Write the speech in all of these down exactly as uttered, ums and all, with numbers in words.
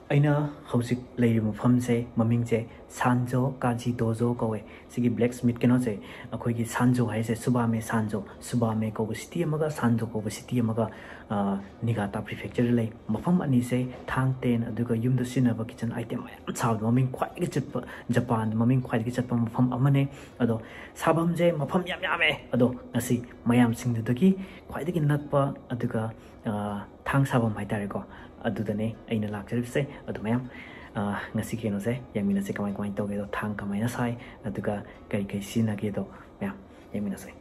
ꯑꯩꯅ ꯍꯧꯖꯤꯛ ꯂꯩꯔꯤꯕ ꯃꯐꯝꯁꯦ, ꯃꯃꯤꯡꯁꯦ ꯁꯥꯟꯖꯣ ꯀꯥꯖꯤ ꯗꯣꯖꯣ ꯀꯧꯋꯦ꯫ ꯁꯤꯒꯤ blacksmith ꯀꯩꯅꯣꯁꯦ, ꯑꯩꯈꯣꯏꯒꯤ ꯁꯥꯟꯖꯣ ꯍꯥꯏꯁꯦ ꯁꯨꯕꯥꯃꯦ ꯁꯥꯟꯖꯣ, ꯁꯨꯕꯥꯃꯦ ꯀꯧꯕ city ꯑꯃꯒ ꯁꯥꯟꯖꯣ ꯀꯧꯕ city ꯑꯃꯒ, ꯑ, ꯅꯤꯒꯥꯇꯥ prefectureꯗ ꯂꯩ꯫ ꯃꯐꯝ ꯑꯅꯤꯁꯦ ꯊꯥꯡ ꯇꯦꯟ ꯑꯗꯨꯒ ꯌꯨꯝꯗ ꯁꯤꯖꯤꯟꯅꯕ kitchen item ꯃꯌꯥꯝ ꯁꯥꯕꯗ ꯃꯃꯤꯡ ꯈ꯭ꯋꯥꯏꯗꯒꯤ ꯆꯠꯄ, ꯖꯄꯥꯟꯗ ꯃꯃꯤꯡ ꯈ꯭ꯋꯥꯏꯗꯒꯤ ꯆꯠꯄ ꯃꯐꯝ ꯑꯃꯅꯦ꯫ ꯑꯗꯣ ꯁꯥꯐꯝꯁꯦ ꯃꯐꯝ ꯌꯥꯝ ꯌꯥꯝꯃꯦ꯫ ꯑꯗꯣ ꯉꯁꯤ ꯃꯌꯥꯝꯁꯤꯡꯗꯨꯗꯒꯤ ꯈ꯭ꯋꯥꯏꯗꯒꯤ ꯅꯛꯄ, ꯑꯗꯨꯒ, ꯑ, ꯊꯥꯡ ꯁꯥꯐꯝ ꯍꯥꯏꯇꯥꯔꯦꯀꯣ, ꯑꯗꯨꯗꯅꯦ ꯑꯩꯅ ꯂꯥꯛꯆꯔꯤꯕꯁꯦ꯫ ꯑꯗꯨ ꯃꯌꯥꯝ, ꯑ, ꯉꯁꯤ ꯀꯩꯅꯣꯁꯦ ꯌꯦꯡꯃꯤꯟꯅꯁꯦ, ꯀꯃꯥꯏ ꯀꯃꯥꯏꯅ ꯇꯧꯒꯦꯗꯣ, ꯊꯥꯡ ꯀꯃꯥꯏꯅ ꯁꯥꯏ, ꯑꯗꯨꯒ ꯀꯔꯤ ꯀꯔꯤ ꯁꯤꯖꯤꯟꯅꯒꯦꯗꯣ ꯃꯌꯥꯝ ꯌꯦꯡꯃꯤꯟꯅꯁꯦ꯫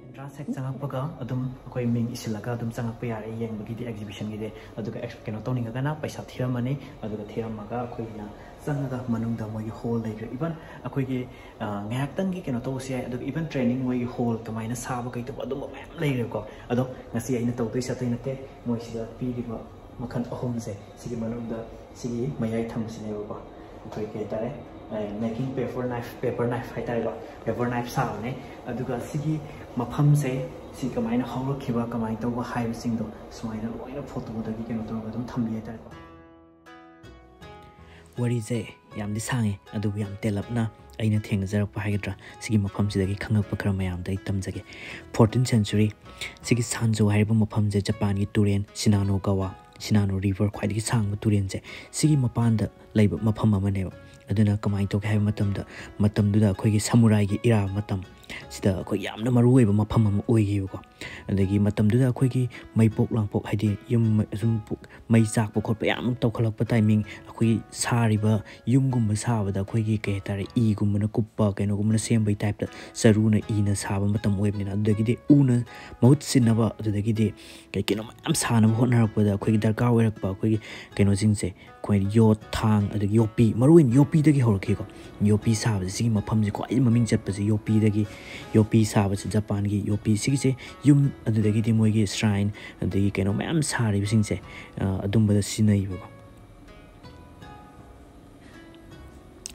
Entrance ꯍꯦꯛ ꯆꯪꯉꯛꯄꯒ ꯑꯗꯨꯝ ꯑꯩꯈꯣꯏ ꯃꯤꯡ ꯏꯁꯤꯜꯂꯒ ꯑꯗꯨꯝ ꯆꯪꯉꯛꯄ ꯌꯥꯔꯦ ꯌꯦꯡꯕꯒꯤꯗꯤ, exhibitionꯒꯤꯗꯤ꯫ ꯑꯗꯨꯒ ex-, ꯀꯩꯅꯣ ꯇꯧꯅꯤꯡꯉꯒꯅ ꯄꯩꯁꯥ ꯊꯤꯔꯝꯃꯅꯤ, ꯑꯗꯨꯒ ꯊꯤꯔꯝꯃꯒ ꯑꯩꯈꯣꯏꯅ ꯆꯪꯉꯒ ꯃꯅꯨꯡꯗ ꯃꯣꯏꯒꯤ hall ꯂꯩꯈ꯭ꯔꯦ꯫ Even ꯑꯩꯈꯣꯏꯒꯤ, ꯑ, ꯉꯥꯏꯍꯥꯛꯇꯪꯒꯤ ꯀꯩꯅꯣ ꯇꯧꯕꯁꯨ ꯌꯥꯏ꯫ ꯑꯗꯨꯒ even training ꯃꯣꯏꯒꯤ hall ꯀꯃꯥꯏꯅ ꯁꯥꯕ ꯀꯩ ꯇꯧꯕ ꯑꯗꯨꯝꯕ ꯃꯌꯥꯝ ꯂꯩꯈ꯭ꯔꯦꯀꯣ꯫ ꯑꯗꯣ ꯉꯁꯤ ꯑꯩꯅ ꯇꯧꯗꯣꯏꯁꯦ ꯑꯇꯩ ꯅꯠꯇꯦ, ꯃꯣꯏꯁꯤꯗ ꯄꯤꯔꯤꯕ ꯃꯈꯜ ꯑꯍꯨꯝꯁꯦ, ꯁꯤꯒꯤ ꯃꯅꯨꯡꯗ ꯁꯤꯒꯤ ꯃꯌꯥꯏ ꯊꯪꯕꯁꯤꯅꯦꯕꯀꯣ, ꯑꯩꯈꯣꯏ ꯀꯩ ꯍꯥꯏꯇꯥꯔꯦ, ꯑ, making paper knife, paper knife ꯍꯥꯏꯇꯥꯔꯦꯀꯣ, paper knife ꯁꯥꯕꯅꯦ꯫ ꯑꯗꯨꯒ ꯁꯤꯒꯤ ꯃꯐꯝꯁꯦ, ꯁꯤ ꯀꯃꯥꯏꯅ ꯍꯧꯔꯛꯈꯤꯕ, ꯀꯃꯥꯏꯅ ꯇꯧꯕ ꯍꯥꯏꯕꯁꯤꯡꯗꯣ ꯁꯨꯃꯥꯏꯅ ꯂꯣꯏꯅ photoꯗꯒꯤ ꯀꯩꯅꯣ ꯇꯧꯔꯒ ꯑꯗꯨꯝ ꯊꯝꯕꯤ ꯍꯥꯏꯇꯥꯔꯦꯀꯣ꯫ ꯋꯥꯔꯤꯁꯦ ꯌꯥꯝꯗꯤ ꯁꯥꯡꯉꯦ, ꯑꯗꯨꯕꯨ ꯌꯥꯝ ꯇꯦꯜꯂꯞꯅ ꯑꯩꯅ ꯊꯦꯡꯅꯖꯔꯛꯄ ꯍꯥꯏꯒꯗ꯭ꯔꯥ, ꯁꯤꯒꯤ ꯃꯐꯝꯁꯤꯗꯒꯤ ꯈꯪꯉꯛꯄ ꯈꯔ ꯃꯌꯥꯝꯗ ꯑꯩ ꯇꯝꯖꯒꯦ꯫ Fourteenth century, ꯁꯤꯒꯤ ꯁꯥꯟꯖꯣ ꯍꯥꯏꯔꯤꯕ ꯃꯐꯝꯁꯦ ꯖꯄꯥꯟꯒꯤ ꯇꯨꯔꯦꯜ ꯁꯤꯅꯥꯅꯣꯒꯥꯋꯥ, ꯁꯤꯅꯥꯅꯣ river ꯈ꯭ꯋꯥꯏꯗꯒꯤ ꯁꯥꯡꯕ ꯇꯨꯔꯦꯜꯁꯦ, ꯁꯤꯒꯤ ꯃꯄꯥꯟꯗ ꯂꯩꯕ ꯃꯐꯝ ꯑꯃꯅꯦꯕ꯫ ꯑꯗꯨꯅ ꯀꯃꯥꯏꯅ ꯇꯧꯒꯦ ꯍꯥꯏꯕ ꯃꯇꯝꯗ, ꯃꯇꯝꯗꯨꯗ ꯑꯩꯈꯣꯏꯒꯤ samurai ꯒꯤ era ꯃꯇꯝ, ꯁꯤꯗ ꯑꯩꯈꯣꯏ ꯌꯥꯝꯅ ꯃꯔꯨ ꯑꯣꯏꯕ ꯃꯐꯝ ꯑꯃ ꯑꯣꯏꯈꯤꯕꯀꯣ꯫ ꯑꯗꯒꯤ ꯃꯇꯝꯗꯨꯗ ꯑꯩꯈꯣꯏꯒꯤ ꯃꯩꯄꯣꯛ ꯂꯥꯡꯄꯣꯛ, ꯍꯥꯏꯗꯤ ꯌꯨꯝ ꯁꯨꯝ ꯄꯨ-, ꯃꯩ ꯆꯥꯛꯄ ꯈꯣꯠꯄ ꯌꯥꯝ ꯇꯧꯈꯠꯂꯛꯄ timing, ꯑꯩꯈꯣꯏꯒꯤ ꯁꯥꯔꯤꯕ ꯌꯨꯝꯒꯨꯝꯕ ꯁꯥꯕꯗ ꯑꯩꯈꯣꯏꯒꯤ ꯀꯩ ꯍꯥꯏꯇꯥꯔꯦ, ꯏꯒꯨꯝꯕꯅ ꯀꯨꯞꯄ ꯀꯩꯅꯣꯒꯨꯝꯕꯅ ꯁꯦꯝꯕꯒꯤ type ꯇ ꯆꯔꯨꯅ ꯏꯅ ꯁꯥꯕ ꯃꯇꯝ ꯑꯣꯏꯕꯅꯤꯅ, ꯑꯗꯨꯗꯒꯤꯗꯤ ꯎꯅ ꯃꯍꯨꯠ ꯁꯤꯟꯅꯕ, ꯑꯗꯨꯗꯒꯤꯗꯤ ꯀꯩ ꯀꯩꯅꯣ ꯃꯌꯥꯝ ꯁꯥꯅꯕ ꯍꯣꯠꯅꯔꯛꯄꯗ ꯑꯩꯈꯣꯏꯒꯤ ꯗꯔꯀꯥꯔ ꯑꯣꯏꯔꯛꯄ ꯑꯩꯈꯣꯏꯒꯤ ꯀꯩꯅꯣꯁꯤꯡꯁꯦ, ꯑꯩꯈꯣꯏ ꯌꯣꯠ, ꯊꯥꯡ, ꯑꯗꯒꯤ ꯌꯣꯠꯄꯤ, ꯃꯔꯨꯑꯣꯏꯅ ꯌꯣꯠꯄꯤꯗꯒꯤ ꯍꯧꯔꯛꯈꯤꯀꯣ꯫ ꯌꯣꯠꯄꯤ ꯁꯥꯕꯁꯦ, ꯁꯤꯒꯤ ꯃꯐꯝꯁꯦ ꯈ꯭ꯋꯥꯏꯗꯒꯤ ꯃꯃꯤꯡ ꯆꯠꯄꯁꯦ ꯌꯣꯠꯄꯤꯗꯒꯤ, ꯌꯣꯠꯄꯤ ꯁꯥꯕꯁꯦ ꯖꯄꯥꯟꯒꯤ ꯌꯣꯠꯄꯤ, ꯁꯤꯒꯤꯁꯦ ꯌꯨꯝ, ꯑꯗꯨꯗꯒꯤꯗꯤ ꯃꯣꯏꯒꯤ shrine, ꯑꯗꯒꯤ ꯀꯩꯅꯣ ꯃꯌꯥꯝ ꯁꯥꯔꯤꯕꯁꯤꯡꯁꯦ, ꯑ, ꯑꯗꯨꯝꯕꯗ ꯁꯤꯖꯤꯟꯅꯩꯕꯀꯣ꯫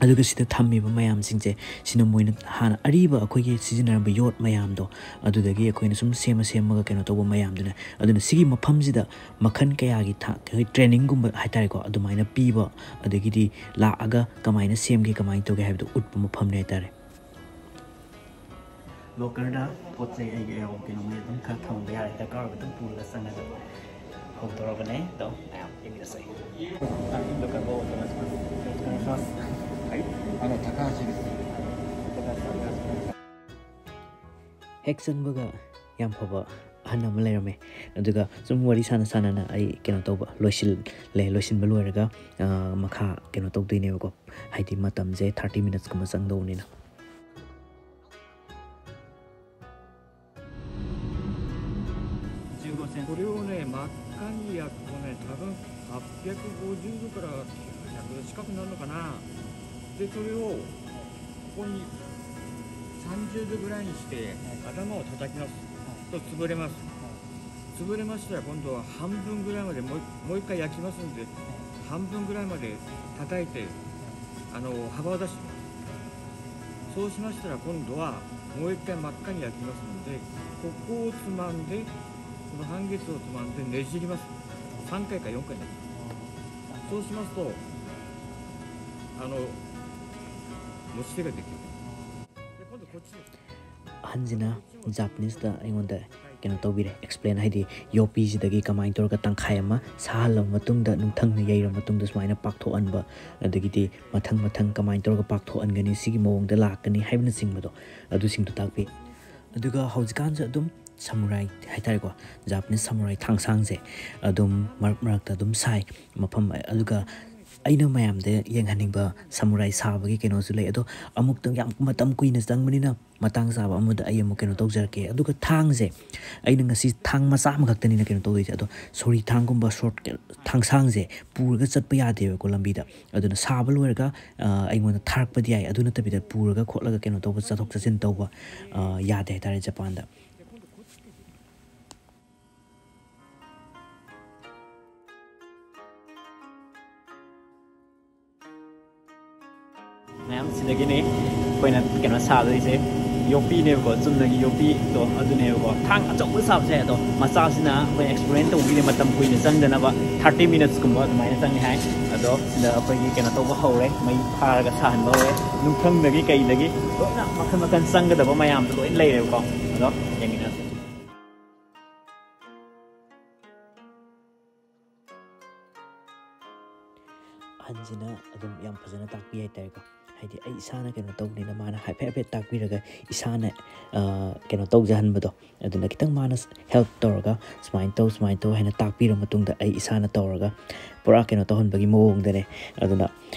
ꯑꯗꯨꯒ ꯁꯤꯗ ꯊꯝꯃꯤꯕ ꯃꯌꯥꯝꯁꯤꯡꯁꯦ, ꯁꯤꯅ ꯃꯣꯏꯅ ꯍꯥꯟꯅ ꯑꯔꯤꯕ ꯑꯩꯈꯣꯏꯒꯤ ꯁꯤꯖꯤꯟꯅꯔꯝꯕ ꯌꯣꯠ ꯃꯌꯥꯝꯗꯣ, ꯑꯗꯨꯗꯒꯤ ꯑꯩꯈꯣꯏꯅ ꯁꯨꯝ ꯁꯦꯝꯃ ꯁꯦꯝꯃꯒ ꯀꯩꯅꯣ ꯇꯧꯕ ꯃꯌꯥꯝꯗꯨꯅ꯫ ꯑꯗꯨꯅ ꯁꯤꯒꯤ ꯃꯐꯝꯁꯤꯗ ꯃꯈꯜ ꯀꯌꯥꯒꯤ ꯊꯥ-, ꯑꯩꯈꯣꯏ trainingꯒꯨꯝꯕ ꯍꯥꯏꯇꯥꯔꯦꯀꯣ, ꯑꯗꯨꯃꯥꯏꯅ ꯄꯤꯕ, ꯑꯗꯒꯤꯗꯤ ꯂꯥꯛꯑꯒ ꯀꯃꯥꯏꯅ ꯁꯦꯝꯒꯦ, ꯀꯃꯥꯏꯅ ꯇꯧꯒꯦ ꯍꯥꯏꯕꯗꯣ ꯎꯠꯄ ꯃꯐꯝꯅꯦ ꯍꯥꯏꯇꯥꯔꯦ꯫ Lockerꯗ ꯄꯣꯠ ꯆꯩ ꯑꯩꯒꯤ ꯑꯌꯥꯎꯕ ꯀꯩꯅꯣꯉꯩ ꯑꯗꯨꯝ ꯈꯔ ꯊꯝꯕ ꯌꯥꯔꯦ, ꯗꯔꯀꯥꯔ ꯑꯣꯏꯕ ꯑꯗꯨꯝ ꯄꯨꯔꯒ ꯆꯪꯉꯒ ꯍꯧꯗꯣꯔꯛꯑꯕꯅꯦ꯫ ꯑꯗꯣ ꯃꯌꯥꯝ ꯌꯦꯡꯃꯤꯟꯅꯁꯦ꯫ Locker ꯕꯣꯛꯁ ꯑꯃ ꯊꯝꯃꯁꯤ꯫ ꯍꯥꯏ꯫ ꯑꯗꯣ ꯇꯀꯥꯁꯤ꯫ ꯍꯦꯛ ꯆꯪꯕꯒ ꯌꯥꯝ ꯐꯕ ꯑꯍꯟ ꯑꯃ ꯂꯩꯔꯝꯃꯦ꯫ ꯑꯗꯨꯒ ꯁꯨꯝ ꯋꯥꯔꯤ ꯁꯥꯟꯅ ꯁꯥꯟꯅꯅ ꯑꯩ ꯀꯩꯅꯣ ꯇꯧꯕ ꯂꯣꯏꯁꯤꯜꯂꯦ꯫ ꯂꯣꯏꯁꯤꯟꯕ ꯂꯣꯏꯔꯒ, ꯑ, ꯃꯈꯥ ꯀꯩꯅꯣ ꯇꯧꯗꯣꯏꯅꯦꯕꯀꯣ꯫ ꯍꯥꯏꯗꯤ ꯃꯇꯝꯁꯦ thirty minutesꯀꯨꯝꯕ ꯆꯪꯗꯧꯕꯅꯤꯅ꯫ これをね、真っ赤にやるとね、多分はっぴゃくごじゅうどからひゃくど近くなるのかな。で、それをここにさんじゅうどぐらいにして頭を叩きますと、潰れます。潰れましたら、今度は半分ぐらいまでもう、もう一回、 ꯑꯍꯟꯁꯤꯅ Japaneseꯇ ꯑꯩꯉꯣꯟꯗ ꯀꯩꯅꯣ ꯇꯧꯕꯤꯔꯦ, explain, ꯍꯥꯏꯗꯤ ꯌꯣꯠꯄꯤꯁꯤꯗꯒꯤ ꯀꯃꯥꯏꯅ ꯇꯧꯔꯒ ꯇꯪꯈꯥꯏ ꯑꯃ ꯁꯥꯍꯜꯂꯕ ꯃꯇꯨꯡꯗ, ꯅꯨꯡꯊꯪꯅ ꯌꯩꯔꯕ ꯃꯇꯨꯡꯗ ꯁꯨꯃꯥꯏꯅ ꯄꯥꯛꯊꯣꯛꯍꯟꯕ, ꯑꯗꯒꯤꯗꯤ ꯃꯊꯪ ꯃꯊꯪ ꯀꯃꯥꯏꯅ ꯇꯧꯔꯒ ꯄꯥꯛꯊꯣꯛꯍꯟꯒꯅꯤ, ꯁꯤꯒꯤ ꯃꯑꯣꯡꯗ ꯂꯥꯛꯀꯅꯤ ꯍꯥꯏꯕꯅꯆꯤꯡꯕꯗꯣ, ꯑꯗꯨꯁꯤꯡꯗꯣ ꯇꯥꯛꯄꯤ꯫ ꯑꯗꯨꯒ ꯍꯧꯖꯤꯛꯀꯥꯟꯁꯦ ꯑꯗꯨꯝ samurai ꯍꯥꯏꯇꯥꯔꯦꯀꯣ, Japanese samurai ꯊꯥꯡꯁꯥꯡꯁꯦ ꯑꯗꯨꯝ ꯃꯔꯛ ꯃꯔꯛꯇ ꯑꯗꯨꯝ ꯁꯥꯏ ꯃꯐꯝ꯫ ꯑꯗꯨꯒ ꯑꯩꯅ ꯃꯌꯥꯝꯗ ꯌꯦꯡꯍꯟꯅꯤꯡꯕ samurai ꯁꯥꯕꯒꯤ ꯀꯩꯅꯣꯁꯨ ꯂꯩ꯫ ꯑꯗꯣ ꯑꯃꯨꯛꯇꯪ, ꯌꯥꯝ ꯃꯇꯝ ꯀꯨꯏꯅ ꯆꯪꯕꯅꯤꯅ, ꯃꯇꯥꯡ ꯆꯥꯕ ꯑꯃꯗ ꯑꯩ ꯑꯃꯨꯛ ꯀꯩꯅꯣ ꯇꯧꯖꯔꯛꯀꯦ꯫ ꯑꯗꯨꯒ ꯊꯥꯡꯁꯦ, ꯑꯩꯅ ꯉꯁꯤ ꯊꯥꯡ ꯃꯆꯥ ꯑꯃꯈꯛꯇꯅꯤꯅ ꯀꯩꯅꯣ ꯇꯧꯗꯣꯏꯁꯦ꯫ ꯑꯗꯣ ꯁꯣꯔꯤ ꯊꯥꯡꯒꯨꯝꯕ, short ꯊꯥꯡꯁꯥꯡꯁꯦ ꯄꯨꯔꯒ ꯆꯠꯄ ꯌꯥꯗꯦꯕꯀꯣ ꯂꯝꯕꯤꯗ꯫ ꯑꯗꯨꯅ ꯁꯥꯕ ꯂꯣꯏꯔꯒ, ꯑ, ꯑꯩꯉꯣꯟꯗ ꯊꯥꯔꯛꯄꯗꯤ ꯌꯥꯏ, ꯑꯗꯨ ꯅꯠꯇꯕꯤꯗ ꯄꯨꯔꯒ ꯈꯣꯠꯂꯒ ꯀꯩꯅꯣ ꯇꯧꯕ, ꯆꯠꯊꯣꯛ ꯆꯠꯁꯤꯟ ꯇꯧꯕ, ꯑ, ꯌꯥꯗꯦ ꯍꯥꯏꯇꯥꯔꯦ ꯖꯄꯥꯟꯗ꯫ ꯃꯌꯥꯝ ꯁꯤꯗꯒꯤꯅꯦ ꯑꯩꯈꯣꯏꯅ ꯀꯩꯅꯣ ꯁꯥꯗꯣꯏꯁꯦ꯫ ꯌꯣꯠꯄꯤꯅꯦꯕꯀꯣ, ꯆꯨꯝꯅꯒꯤ ꯌꯣꯠꯄꯤꯗꯣ ꯑꯗꯨꯅꯦꯕꯀꯣ꯫ ꯊꯥꯡ ꯑꯆꯧꯕ ꯁꯥꯕꯁꯦ, ꯑꯗꯣ ꯃꯆꯥꯁꯤꯅ ꯑꯩꯈꯣꯏꯅ ꯑꯦꯛꯁꯄꯦꯔꯤꯃꯦꯟ ꯇꯧꯕꯒꯤꯗꯤ ꯃꯇꯝ ꯀꯨꯏꯅ ꯆꯪꯗꯅꯕ, ꯊꯥꯔꯇꯤ ꯃꯤꯅꯠꯁꯀꯨꯝꯕ ꯑꯗꯨꯃꯥꯏꯅ ꯆꯪꯉꯦ ꯍꯥꯏ꯫ ꯑꯗꯣ ꯁꯤꯗ ꯑꯩꯈꯣꯏꯒꯤ ꯀꯩꯅꯣ ꯇꯧꯕ ꯍꯧꯔꯦ, ꯃꯩ ꯊꯥꯔꯒ ꯁꯥꯍꯟꯕ ꯍꯧꯔꯦ꯫ ꯅꯨꯡꯊꯪꯗꯒꯤ ꯀꯩꯗꯒꯤ ꯂꯣꯏꯅ ꯃꯈꯜ ꯃꯈꯜ ꯆꯪꯒꯗꯕ ꯃꯌꯥꯝꯗꯣ ꯂꯣꯏ ꯂꯩꯔꯦꯕꯀꯣ꯫ ꯑꯗꯣ ꯌꯦꯡꯃꯤꯟꯅꯁꯦ꯫ ꯑꯍꯟꯁꯤꯅ ꯑꯗꯨꯝ ꯌꯥꯝ ꯐꯖꯅ ꯇꯥꯛꯄꯤ ꯍꯥꯏꯇꯥꯔꯦꯀꯣ꯫ ꯍꯥꯏꯗꯤ ꯑꯩ ꯏꯁꯥꯅ ꯀꯩꯅꯣ ꯇꯧꯕꯅꯤꯅ ꯃꯥꯅ ꯍꯥꯏꯐꯦꯠ ꯍꯥꯏꯐꯦꯠ ꯇꯥꯛꯄꯤꯔꯒ ꯏꯁꯥꯅ, ꯑ, ꯀꯩꯅꯣ ꯇꯧꯖꯍꯟꯕꯗꯣ꯫ ꯑꯗꯨꯅ ꯈꯤꯇꯪ ꯃꯥꯅ ꯍꯦꯜꯞ ꯇꯧꯔꯒ ꯁꯨꯃꯥꯏꯅ ꯇꯧ, ꯁꯨꯃꯥꯏꯅ ꯇꯧ ꯍꯥꯏꯅ ꯇꯥꯛꯄꯤꯔ ꯃꯇꯨꯡꯗ ꯑꯩ ꯏꯁꯥꯅ ꯇꯧꯔꯒ ꯄꯨꯔꯥ ꯀꯩꯅꯣ ꯇꯧꯍꯟꯕꯒꯤ ꯃꯑꯣꯡꯗꯅꯦ꯫ ꯑꯗꯨꯅ,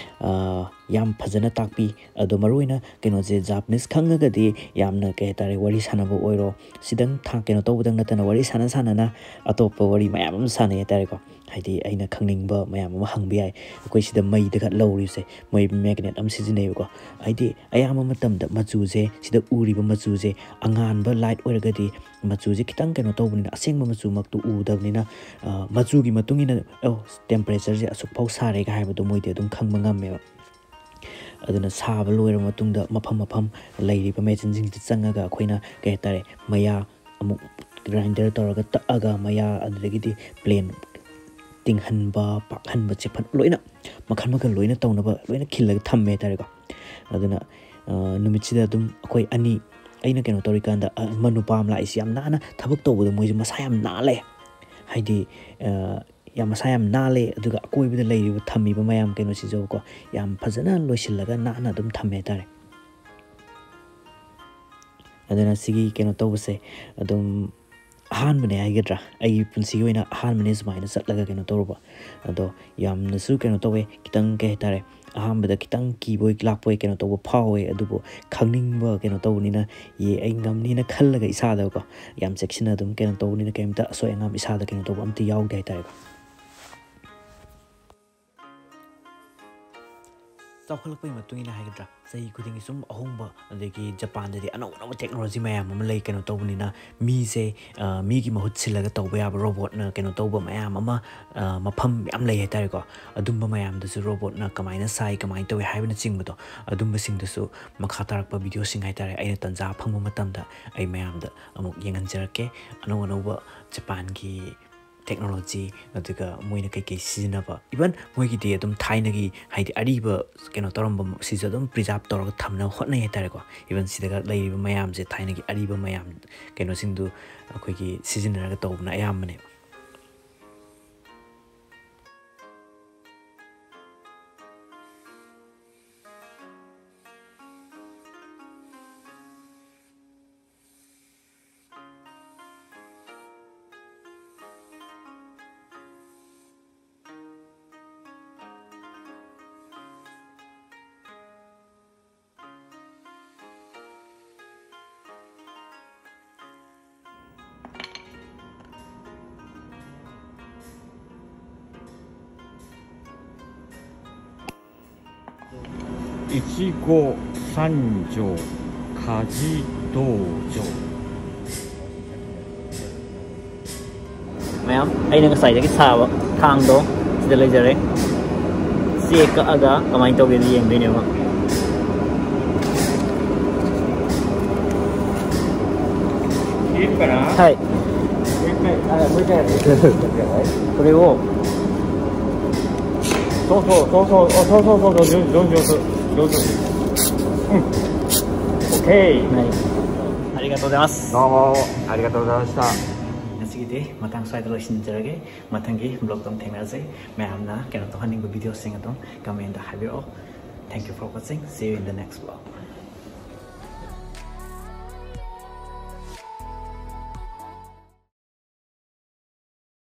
ꯑ, ꯌꯥꯝ ꯐꯖꯅ ꯇꯥꯛꯄꯤ꯫ ꯑꯗꯣ ꯃꯔꯨꯑꯣꯏꯅ ꯀꯩꯅꯣꯁꯦ, ꯖꯥꯄꯅꯤꯁ ꯈꯪꯉꯒꯗꯤ ꯌꯥꯝꯅ ꯀꯩ ꯍꯥꯏꯇꯥꯔꯦ, ꯋꯥꯔꯤ ꯁꯥꯟꯅꯕ ꯑꯣꯏꯔꯣ, ꯁꯤꯗꯪ ꯊꯥ ꯀꯩꯅꯣ ꯇꯧꯕꯗꯪ ꯅꯠꯇꯅ ꯋꯥꯔꯤ ꯁꯥꯟꯅ ꯁꯥꯟꯅꯅ ꯑꯇꯣꯞꯄ ꯋꯥꯔꯤ ꯃꯌꯥꯝ ꯑꯃ ꯁꯥꯟꯅꯩ ꯍꯥꯏꯇꯥꯔꯦꯀꯣ꯫ ꯍꯥꯏꯗꯤ ꯑꯩꯅ ꯈꯪꯅꯤꯡꯕ ꯃꯌꯥꯝ ꯑꯃ ꯍꯪꯕ ꯌꯥꯏ꯫ ꯑꯩꯈꯣꯏ ꯁꯤꯗ ꯃꯩꯗ ꯈꯔ ꯂꯧꯔꯤꯕꯁꯦ, ꯃꯩ ꯃꯦꯒꯅꯦꯠ ꯑꯃ ꯁꯤꯖꯤꯟꯅꯩꯕꯀꯣ꯫ ꯍꯥꯏꯗꯤ ꯑꯌꯥꯝꯕ ꯃꯇꯝꯗ ꯃꯆꯨꯁꯦ, ꯁꯤꯗ ꯎꯔꯤꯕ ꯃꯆꯨꯁꯦ ꯑꯉꯥꯟꯕ ꯂꯥꯏꯠ ꯑꯣꯏꯔꯒꯗꯤ ꯃꯆꯨꯁꯦ ꯈꯤꯇꯪ ꯀꯩꯅꯣ ꯇꯧꯕꯅꯤꯅ, ꯑꯁꯦꯡꯕ ꯃꯆꯨꯃꯛꯇꯨ ꯎꯗꯕꯅꯤꯅ, ꯑ, ꯃꯆꯨꯒꯤ ꯃꯇꯨꯡ ꯏꯟꯅ, "ꯑꯣ, ꯇꯦꯝꯄꯔꯦꯆꯔꯁꯦ ꯑꯁꯨꯛ ꯐꯥꯎ ꯁꯥꯔꯦꯒ" ꯍꯥꯏꯕꯗꯣ ꯃꯣꯏꯗꯤ ꯑꯗꯨꯝ ꯈꯪꯕ ꯉꯝꯃꯦꯕ꯫ ꯑꯗꯨꯅ ꯁꯥꯕ ꯂꯣꯏꯔꯕ ꯃꯇꯨꯡꯗ ꯃꯐꯝ ꯃꯐꯝ ꯂꯩꯔꯤꯕ ꯃꯦꯆꯤꯟꯁꯤꯡꯁꯤꯗ ꯆꯪꯉꯒ ꯑꯩꯈꯣꯏꯅ ꯀꯩ ꯍꯥꯏꯇꯥꯔꯦ, ꯃꯌꯥ ꯑꯃꯨꯛ ꯒ꯭ꯔꯥꯏꯟꯗꯔ ꯇꯧꯔꯒ ꯇꯛꯑꯒ ꯃꯌꯥ, ꯑꯗꯨꯗꯒꯤꯗꯤ ꯄ꯭ꯂꯦꯟ ꯇꯤꯡꯍꯟꯕ, ꯄꯥꯛꯍꯟꯕ, ꯆꯦꯞꯍꯟꯕ, ꯂꯣꯏꯅ ꯃꯈꯜ ꯃꯈꯜ ꯂꯣꯏꯅ ꯇꯧꯅꯕ ꯂꯣꯏꯅ ꯈꯤꯜꯂꯒ ꯊꯝꯃꯦ ꯍꯥꯏꯇꯥꯔꯦꯀꯣ꯫ ꯑꯗꯨꯅ, ꯑ, ꯅꯨꯃꯤꯠꯁꯤꯗ ꯑꯗꯨꯝ ꯑꯩꯈꯣꯏ ꯑꯅꯤ, ꯑꯩꯅ ꯀꯩꯅꯣ ꯇꯧꯔꯤꯀꯥꯟꯗ, ꯑ, ꯑꯃ ꯅꯨꯄꯥ ꯑꯃ ꯂꯥꯛꯏꯁꯦ ꯌꯥꯝ ꯅꯥꯟꯅ ꯊꯕꯛ ꯇꯧꯕꯗꯣ ꯃꯣꯏꯁꯦ ꯃꯁꯥ ꯌꯥꯝ ꯅꯥꯜꯂꯦ꯫ ꯍꯥꯏꯗꯤ, ꯑ, ꯌꯥꯝ ꯃꯁꯥ ꯌꯥꯝ ꯅꯥꯜꯂꯦ꯫ ꯑꯗꯨꯒ ꯑꯀꯣꯏꯕꯗ ꯂꯩꯔꯤꯕ, ꯊꯝꯃꯤꯕ ꯃꯌꯥꯝ ꯀꯩꯅꯣꯁꯤꯁꯨꯀꯣ, ꯌꯥꯝ ꯐꯖꯅ ꯂꯣꯏꯁꯤꯜꯂꯒ ꯅꯥꯟꯅ ꯑꯗꯨꯝ ꯊꯝꯃꯦ ꯍꯥꯏꯇꯥꯔꯦ꯫ ꯑꯗꯨꯅ ꯁꯤꯒꯤ ꯀꯩꯅꯣ ꯇꯧꯕꯁꯦ ꯑꯗꯨꯝ ꯑꯍꯥꯟꯕꯅꯦ ꯍꯥꯏꯒꯗ꯭ꯔꯥ, ꯑꯩꯒꯤ ꯄꯨꯟꯁꯤꯒꯤ ꯑꯣꯏꯅ ꯑꯍꯥꯟꯕꯅꯦ ꯁꯨꯃꯥꯏꯅ ꯆꯠꯂꯒ ꯀꯩꯅꯣ ꯇꯧꯔꯨꯕ꯫ ꯑꯗꯣ ꯌꯥꯝꯅꯁꯨ ꯀꯩꯅꯣ ꯇꯧꯋꯦ, ꯈꯤꯇꯪ ꯀꯩ ꯍꯥꯏꯇꯥꯔꯦ, ꯑꯍꯥꯟꯕꯗ ꯈꯤꯇꯪ ꯀꯤꯕꯣꯏ ꯂꯥꯛꯄꯣꯏ ꯀꯩꯅꯣ ꯇꯧꯕ ꯐꯥꯎꯋꯦ꯫ ꯑꯗꯨꯕꯨ ꯈꯪꯅꯤꯡꯕ ꯀꯩꯅꯣ ꯇꯧꯕꯅꯤꯅ, ꯌꯦ, ꯑꯩ ꯉꯝꯅꯤꯅ ꯈꯜꯂꯒ ꯏꯁꯥꯗꯀꯣ ꯌꯥꯝ ꯆꯦꯛꯁꯤꯟꯅ ꯑꯗꯨꯝ ꯀꯩꯅꯣ ꯇꯧꯕꯅꯤꯅ ꯀꯩꯝꯇ ꯑꯁꯣꯏ ꯑꯉꯥꯝ ꯏꯁꯥꯗ ꯀꯩꯅꯣ ꯇꯧꯕ ꯑꯝꯇ ꯌꯥꯎꯗꯦ ꯍꯥꯏꯇꯥꯔꯦꯀꯣ꯫ ꯆꯥꯎꯈꯠꯂꯛꯄꯒꯤ ꯃꯇꯨꯡ ꯏꯟꯅ ꯍꯥꯏꯒꯗ꯭ꯔꯥ, ꯆꯍꯤ ꯈꯨꯗꯤꯡꯒꯤ ꯁꯨꯝ ꯑꯍꯣꯡꯕ, ꯑꯗꯒꯤ ꯖꯄꯥꯟꯗꯗꯤ ꯑꯅꯧ ꯑꯅꯧꯕ ꯇꯦꯛꯅꯣꯂꯣꯖꯤ ꯃꯌꯥꯝ ꯑꯃ ꯂꯩ, ꯀꯩꯅꯣ ꯇꯧꯕꯅꯤꯅ ꯃꯤꯁꯦ, ꯑ, ꯃꯤꯒꯤ ꯃꯍꯨꯠ ꯁꯤꯜꯂꯒ ꯇꯧꯕ ꯌꯥꯕ ꯔꯣꯕꯣꯠꯅ ꯀꯩꯅꯣ ꯇꯧꯕ ꯃꯌꯥꯝ ꯑꯃ, ꯑ, ꯃꯐꯝ ꯃꯌꯥꯝ ꯂꯩ ꯍꯥꯏꯇꯥꯔꯦꯀꯣ꯫ ꯑꯗꯨꯝꯕ ꯃꯌꯥꯝꯗꯨꯁꯨ ꯔꯣꯕꯣꯠꯅ ꯀꯃꯥꯏꯅ ꯁꯥꯏ, ꯀꯃꯥꯏꯅ ꯇꯧꯏ ꯍꯥꯏꯕꯅꯆꯤꯡꯕꯗꯣ, ꯑꯗꯨꯝꯕꯁꯤꯡꯗꯨꯁꯨ ꯃꯈꯥ ꯇꯥꯔꯛꯄ ꯚꯤꯗꯤꯑꯣꯁꯤꯡ ꯍꯥꯏꯇꯥꯔꯦ, ꯑꯩꯅ ꯇꯟꯖꯥ ꯐꯪꯕ ꯃꯇꯝꯗ ꯑꯩ ꯃꯌꯥꯝꯗ ꯑꯃꯨꯛ ꯌꯦꯡꯍꯟꯖꯔꯛꯀꯦ꯫ ꯑꯅꯧ ꯑꯅꯧꯕ ꯖꯄꯥꯟꯒꯤ ꯇꯦꯛꯅꯣꯂꯣꯖꯤ, ꯑꯗꯨꯒ ꯃꯣꯏꯅ ꯀꯩꯀꯩ ꯁꯤꯖꯤꯟꯅꯕ, ꯏꯚꯟ ꯃꯣꯏꯒꯤꯗꯤ ꯑꯗꯨꯝ ꯊꯥꯏꯅꯒꯤ, ꯍꯥꯏꯗꯤ, ꯑꯔꯤꯕ ꯀꯩꯅꯣ ꯇꯧꯔꯝꯕ ꯁꯤꯁꯨ ꯑꯗꯨꯝ ꯄ꯭ꯔꯤꯖꯥꯕ ꯇꯧꯔꯒ ꯊꯝꯅꯕ ꯍꯣꯠꯅꯩ ꯍꯥꯏꯇꯥꯔꯦꯀꯣ꯫ ꯏꯚꯟ ꯁꯤꯗꯒ ꯂꯩꯔꯤꯕ ꯃꯌꯥꯝꯁꯦ, ꯊꯥꯏꯅꯒꯤ ꯑꯔꯤꯕ ꯃꯌꯥꯝ ꯀꯩꯅꯣꯁꯤꯡꯗꯨ ꯑꯩꯈꯣꯏꯒꯤ ꯁꯤꯖꯤꯟꯅꯔꯒ ꯇꯧꯕꯅ ꯑꯌꯥꯝꯕꯅꯦꯕ꯫ Ichigo Sanjo, Kaji Dojo. ꯃꯌꯥꯝ, ꯑꯩꯅ ꯉꯁꯥꯏꯗꯒꯤ ꯁꯥꯕ ꯊꯥꯡꯗꯣ ꯁꯤꯗ ꯂꯩꯖꯔꯦ꯫ ꯆꯦ ꯀꯛꯑꯒ ꯀꯃꯥꯏꯅ ꯇꯧꯒꯦꯗꯣ ꯌꯦꯡꯗꯣꯏꯅꯦꯕ꯫ ꯍꯥꯏ꯫ ꯀꯔꯤꯕꯣ? ꯁꯣ, ꯁꯣ, ꯁꯣ, ꯁꯣ, ꯑꯣ, ꯁꯣ, ꯁꯣ, ꯁꯣ, ꯁꯣ, ꯁꯣ, ꯁꯣ, ꯁꯣ, ꯁꯣ꯫ ꯎꯝ꯫ ꯑꯣꯀꯦ꯫ ꯍꯥꯏ꯫ ꯑꯔꯤꯒꯥꯇꯣ ꯒꯣꯖꯥꯏꯃꯥꯁ꯫ ꯗꯣꯃꯣ ꯑꯔꯤꯒꯥꯇꯣ ꯒꯣꯖꯥꯏꯃꯥꯁꯤꯇꯥ꯫ ꯉꯁꯤꯒꯤꯗꯤ ꯃꯇꯥꯡ ꯁ꯭ꯋꯥꯏꯗ ꯂꯣꯏꯁꯤꯟꯖꯔꯒꯦ꯫ ꯃꯊꯪꯒꯤ ꯕ꯭ꯂꯣꯒꯇ ꯑꯃꯨꯛ ꯊꯦꯡꯅꯔꯁꯦ꯫ ꯃꯌꯥꯝꯅ ꯀꯩꯅꯣ ꯇꯧꯍꯟꯅꯤꯡꯕ ꯚꯤꯗꯤꯑꯣꯁꯤꯡ ꯑꯗꯨꯝ ꯀꯃꯦꯟꯗ ꯍꯥꯏꯕꯤꯔꯛꯑꯣ꯫ Thank you for watching. See you in the next vlog.